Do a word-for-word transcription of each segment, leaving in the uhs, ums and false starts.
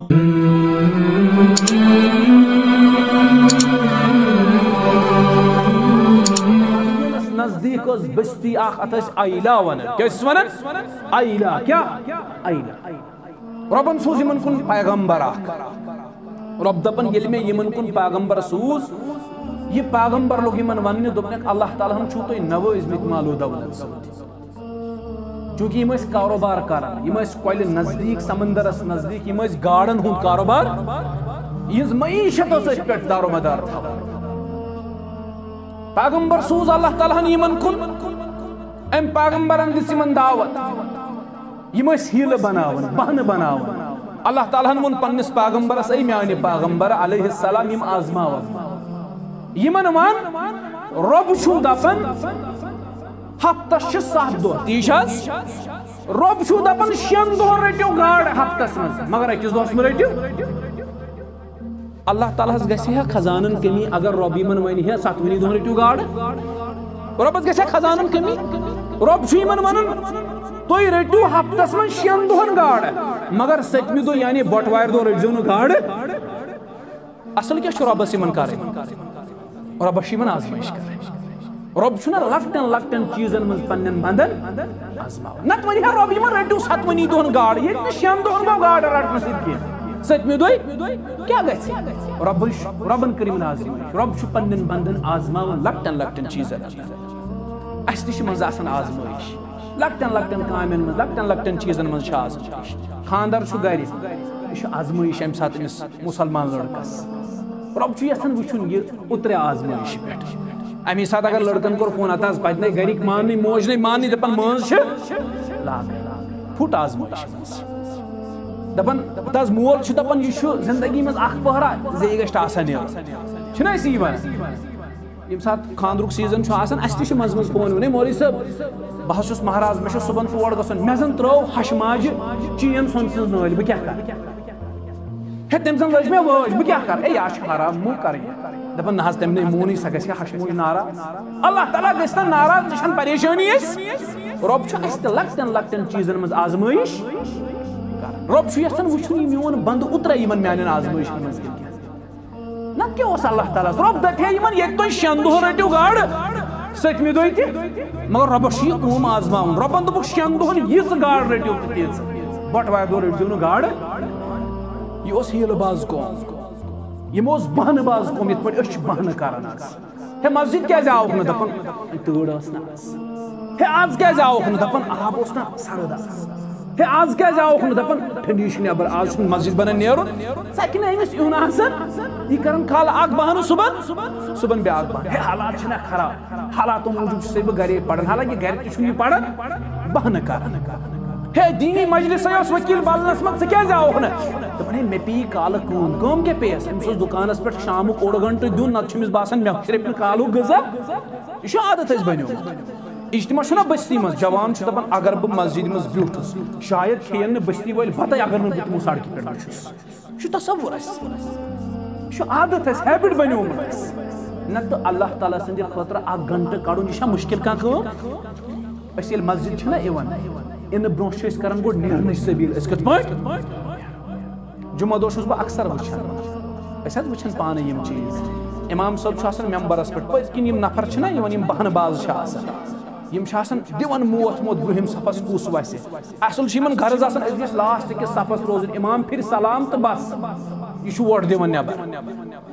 نزدیٖک ٲس بستی اکھ، اتھ ٲسۍ ایلا ونان۔ کیٛاہ ٲسِس ونان؟ ایلا۔ کیٛاہ؟ ایلا۔ رۄبن سوٗز یِمن کُن پیغمبر اکھ۔ رۄب دپان، ییٚلہِ مےٚ یِمن کُن پیغمبر سوٗز، یہِ پیغمبر لوٚگ یِمن وننہِ، دوٚپنکھ، اللہ تعالیٰ ہن چھُو تُہۍ نوٲزمٕتۍ مال و دولت سۭتۍ۔ چوٗنٛکہِ یِم ٲسۍ کاروبار کران، یِم ٲسۍ کۄلہِ نزدیٖک، سمندرس نزدیٖک، یِم ٲسۍ گاڈن ہُنٛد کاروبار، یِہنٛز معیشت ٲس أتھۍ پٮ۪ٹھ دارومدار تھاوان۔ پیغمبر سوٗز اللہ تعالیٰ ہن یِمن کُن، أمۍ پیغمبرن دِژ یِمن دعوت۔ یِم ٲسۍ حیلہٕ بناوان، بہانہٕ بناوان۔ اللہ تعالیٰ ہن ووٚن پننِس پیغمبرس، اے میانہِ پیغمبر علیہ السلام، یِم آزماوان۔ یِمن ون، رۄب چھُو دپان، ہفتس چھِ ستھ دۄہ، تی چھِ حظ؟ رۄب چھُو دپان، شٮ۪ن دۄہن رٔٹِو گاڈٕ ہفتس منٛز، مگر أکِس دۄہس مہ رٔٹِو۔ اللہ تعالیٰ ہس گژھِ ہا خزانن کمی اگر رۄب یِمن ونہِ ہے، ستوٕنی دۄہن رٔٹِو گاڈٕ؟ رۄبس گژھِ ہا خزانن کمی؟ رۄب چھُ یِمن ونان، تُہۍ رٔٹِو ہفتس منٛز شٮ۪ن دۄہن گاڈٕ، مگر ستمہِ دۄہ یعنی بٹوارِ دۄہ رٔٹزیو نہٕ گاڈٕ۔ اصل کیٛاہ چھُ رۄبس یِمن کرٕنۍ؟ رۄبس چھِ یِمن آزمٲیش کرٕنۍ۔ رۄب چھُنہ لۄکٹٮ۪ن لۄکٹٮ۪ن چیٖزن منٛز پننٮ۪ن بندن آزماوان۔ نتہٕ ونہِ ہا رۄب، یِمن رٔٹِو ستوٕنی دۄہن گاڈٕ، ییٚتہِ نہٕ شٮ۪ن دۄہن گوٚو گاڈٕ رٹنہٕ سۭتۍ کینٛہہ۔ ستمہِ دۄہہِ کیٛاہ گژھِ؟ رۄبن چھُ، رۄبن کٔر یِمن آزمٲیش۔ رۄب چھُ پننٮ۪ن بندن آزماوان لۄکٹٮ۪ن لۄکٹٮ۪ن چیٖزن اندر۔ اسہِ تہِ چھِ منٛزٕ آسان آزمٲیش، لۄکٹٮ۪ن لۄکٹٮ۪ن کامٮ۪ن منٛز، لۄکٹٮ۪ن لۄکٹٮ۪ن چیٖزن منٛز چھِ آزمٲیش۔ خاندر چھُ گرِ، یہِ چھُ آزمٲیش امہِ ساتہٕ أمِس مسلمان لڑکس۔ رۄب چھُ یژھان وٕچھُن، یہِ اُترِ آزمٲیشہِ پٮ۪ٹھ۔ امی ساتہٕ اگر لڑکن کوٚر فون، ہتہٕ حظ پتہِ نے گرِکۍ ماننٕے، موج نے ماننٕے، دپان مٲنز چھِ لاگٕنۍ۔ پھُٹ آزمٲیشہِ منٛز۔ دپان، ہتہٕ حظ مول چھُ دپان، یہِ چھُ زندگی منٛز اکھ پہرا زِ یہِ گژھِ ٹاسا نیرُن۔ چھُنہ أسۍ یی ونان؟ ییٚمہِ ساتہٕ خانٛدرُک سیٖزن چھُ آسان، اَسہِ تہِ چھِ منٛزٕ منٛزٕ فون یِوان، "ہے مولوی صٲب، بہٕ حظ چھُس مہراز، مےٚ چھُ صُبحن تور گژھُن، مےٚ زَن ترٛٲو ہَشہِ ماجہِ چین سۄنہٕ سٕنٛز نٲلۍ، بہٕ کیٛاہ کَرٕ؟ ہے، تٔمۍ زَن لٔج مےٚ وٲج، بہٕ کیٛاہ کَرٕ؟ ہے، یہِ حظ چھُ حرام، مہٕ کَر یہِ۔" دَپان، "نہ حظ، تٔمۍ نے مون نہٕ، سۄ گژھِ ہا ہَشہِ موج ناراض۔" اللہ تعالیٰ گژھِ نہٕ ناراض، ژےٚ چھَنہٕ پریشٲنی اَسہِ۔ رۄب چھُ اَسہِ تہِ لۄکٹٮ۪ن لۄکٹٮ۪ن چیٖزَن منٛز آزمٲیِش۔ رۄب چھُ یَژھان وٕچھُن، یہِ میون بنٛدٕ اُترا یِمَن میٛانٮ۪ن آزمٲیشَن منٛز کِنہٕ کینٛہہ۔ نتہٕ کیٛاہ اوس اللہ تعالیٰ ہس؟ رۄب دپہِ ہے یِمن، ییٚتہِ تُہۍ شٮ۪ن دۄہن رٔٹِو گاڈٕ، ستمہِ دۄہہِ تہِ۔ مگر رۄبس چھُ یہِ قوم آزماوُن۔ رۄبن دوٚپُکھ، "شٮ۪ن دۄہن یِژھ گاڈ رٔٹِو تہٕ تیٖژ۔ بٹوارِ دۄہ رٔٹزیو نہٕ گاڈٕ۔" یہِ اوس ہیٖلہٕ باز قوم۔ یِم اوس بہانہٕ باز قوم، یِتھ پٲٹھۍ أسۍ چھِ بہانہٕ کران آز۔ ہے، مسجد کیٛازِ آوُکھ نہٕ؟ دپان، تۭر ٲس نہٕ آز۔ ہے، آز کیٛازِ آوُکھ نہٕ؟ دپان، آب اوس نہٕ سرد آز۔ ہے، آز کیٛازِ آوُکھ نہٕ؟ دپان، ٹھنڈی چھِ نٮ۪بر، آز چھُنہٕ مسجد بنان نیرُن۔ ژکہِ نہٕ أمِس یُن آسان، یہِ کران کالہٕ اکھ بہانہٕ صُبحن، صُبحن بیٛاکھ بہانہٕ۔ ہے، حالات چھِنہ خراب، حالاتو موٗجوٗب چھُسے بہٕ گرے پران، حالانکہِ گرِ تہِ چھُنہٕ یہِ پران، بہانہٕ کران۔ ہے، دیٖنی مجلسے اوس وکیل بدلنس منٛز، ژٕ کیٛازِ آوُکھ نہٕ؟ دپان، ہے، مےٚ پیٚیہِ کالہٕ کٲم۔ کٲم کیٛاہ پیٚیَس؟ أمِس اوس دُکانس پٮ۪ٹھ شامُک اوٚڑ گھنٹہٕ دیُن، نتہٕ چھُ أمِس باسان، مےٚ چھِ رٔٹمٕتۍ کالُک غذا۔ یہِ چھُ عادت اَسہِ بنیومُت۔ اجتماع چھُنہ بستی منٛز، جوان چھُ دپان، اگر بہٕ مسجدِ منٛز بیوٗٹھُس، شاید کھیٚیَن نہٕ بستی وٲلۍ بتَے، اگر نہٕ بہٕ تِمو سڑکہِ پٮ۪ٹھ وٕچھُس۔ یہِ چھُ تصور اَسہِ، یہِ چھُ عادت اَسہِ، ہیبٹ بنیومُت اَسہِ۔ نہ تہٕ اللہ تعالیٰ سٕنٛدِ خٲطرٕ اکھ گھنٹہٕ کڑُن، یہِ چھا مُشکل کانٛہہ کٲم؟ أسۍ ییٚلہِ مسجد چھِنہ یِوان، یِنہٕ برونٛہہ چھِ أسۍ کران گۄڈٕ نیرنٕچ سبیٖل۔ أسۍ کِتھ پٲٹھۍ؟ جمعہ دۄہ چھُس بہٕ اکثر وٕچھان، أسۍ حظ وٕچھان پانہٕ یِم چیٖز۔ امام صٲب چھُ آسان ممبرس پٮ۪ٹھ، پٔتۍ کِنۍ یِم نفر چھِنہ یِوان، یِم بہانہٕ باز چھِ آسان، یِم چھِ آسان دِوان موتھ موتھ برٛونٛہِم صفس کُس وسہِ۔ اصل چھُ یِمن غرض آسان، أسۍ گژھِ لاسٹ کِس صفس روزُن، امام پھرِ سلام تہٕ بس، یہِ چھُ ووٹ دِوان نٮ۪بر۔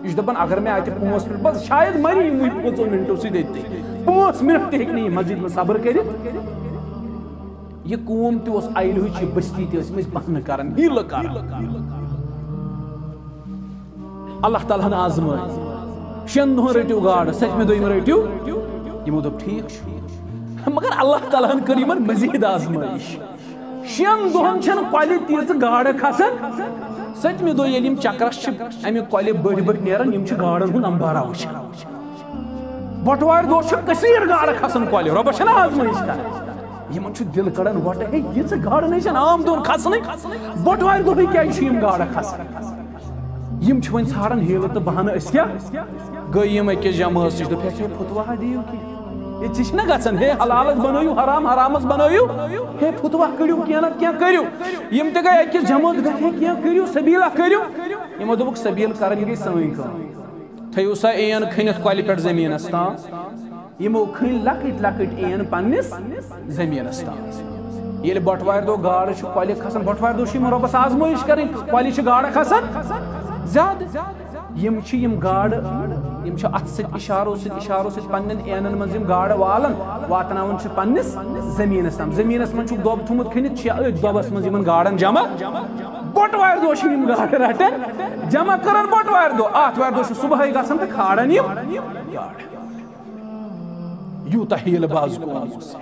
یہِ چھُ دپان، اگر مےٚ اتہِ پانٛژھ منٹ، بس شاید مری یِموٕے پانٛژو منٹو سۭتۍ أتھی۔ پانٛژھ منٹ تہِ ہیٚکہِ نہٕ یہِ مسجد منٛز صبر کٔرِتھ۔ یہِ قوم تہِ اوس ایلہٕچ، یہِ بستی تہِ ٲسۍ أسۍ بہانہٕ کران، حیلہٕ کران۔ اللہ تعالیٰ ہن آزمٲے، شٮ۪ن دۄہن رٔٹِو گاڈٕ، ستمہِ دۄہہِ مہ رٔٹِو۔ یِمو دوٚپ، ٹھیٖک چھُ۔ مگر اللہ تعالیٰ ہن کٔر یِمن مزید آزمٲیش۔ شٮ۪ن دۄہن چھنہٕ کۄلہِ تیٖژٕ گاڈٕ کھسان، ستمہِ دۄہہِ ییٚلہِ یِم چکرس چھِ امہِ کۄلہِ بٔٹھۍ بٔٹھۍ نیران، یِم چھِ گاڈن ہُنٛد امبارا وٕچھان۔ بٹوارِ دۄہ چھِ کثیر گاڈٕ کھسان کۄلہِ، رۄبس چھنہٕ آزمٲیش کران۔ یِمن چھُ دِل کڑان وۄٹہٕ، ہے، یِژٕ گاڈٕ نَے چھَنہٕ عام دۄہن کھسنٕے، بٹوارِ دۄہٕے کیازِ چھِ یِم گاڈٕ کھسان؟ یِم چھِ وۄنۍ ژھانڈان حیلہٕ تہٕ بہانہٕ، أسۍ کیٛاہ؟ گٔے یِم أکِس جمٲژ نِش، دوٚپہَس، ہے، فتوا دِیِو کینٛہہ۔ ہے، ژٕ چھِ نہ گژھان، ہے، حلالس بنٲیِو حرام، حرامس بنٲیِو، ہے، فتوا کٔڑِو، کینٛہہ نتہٕ کینٛہہ کٔرِو۔ یِم تہِ گٔے اَتہِ کِس جمٲژ پٮ۪ٹھ، ہے، کینٛہہ کٔرِو، سبیٖلا کٔرِو۔ یِمو دوٚپُکھ، سبیٖل کرٕنۍ گٔے سٲنۍ کٲم۔ تھٲیِو سا عین کھٔنِتھ کۄلہِ پٮ۪ٹھ زٔمیٖنس تام۔ یِمو کھٔنۍ لۄکٕٹۍ لۄکٕٹۍ عین پننِس زٔمیٖنس تام۔ ییٚلہِ بٹوارِ دۄہ گاڈٕ چھِ کۄلہِ کھسان، بٹوارِ دۄہ چھِ یِمن رۄبس آزمٲیِش کرٕنۍ، کۄلہِ چھِ گاڈٕ کھسان زیادٕ۔ یِم چھِ یِم گاڈٕ، یِم چھِ اتھٕ سۭتۍ اشارو سۭتۍ، اشارو سۭتۍ پننٮ۪ن عینن منٛز یِم گاڈٕ والان، واتناوان چھِ پننِس زٔمیٖنس تام۔ زٔمیٖنس منٛز چھُکھ دۄب تھوٚمُت کھٔنِتھ، چھِ أتھۍ دۄبس منٛز یِمن گاڈن جمع۔ بٹوارِ دۄہ چھِ یِم گاڈٕ رٹان، جمع کران بٹوارِ دۄہ، آتھوارِ دۄہ چھِ صبحٲے گژھان تہٕ کھالان یِم گاڈٕ۔ یوٗتاہ ہیٖلہٕ باز قوم اوس۔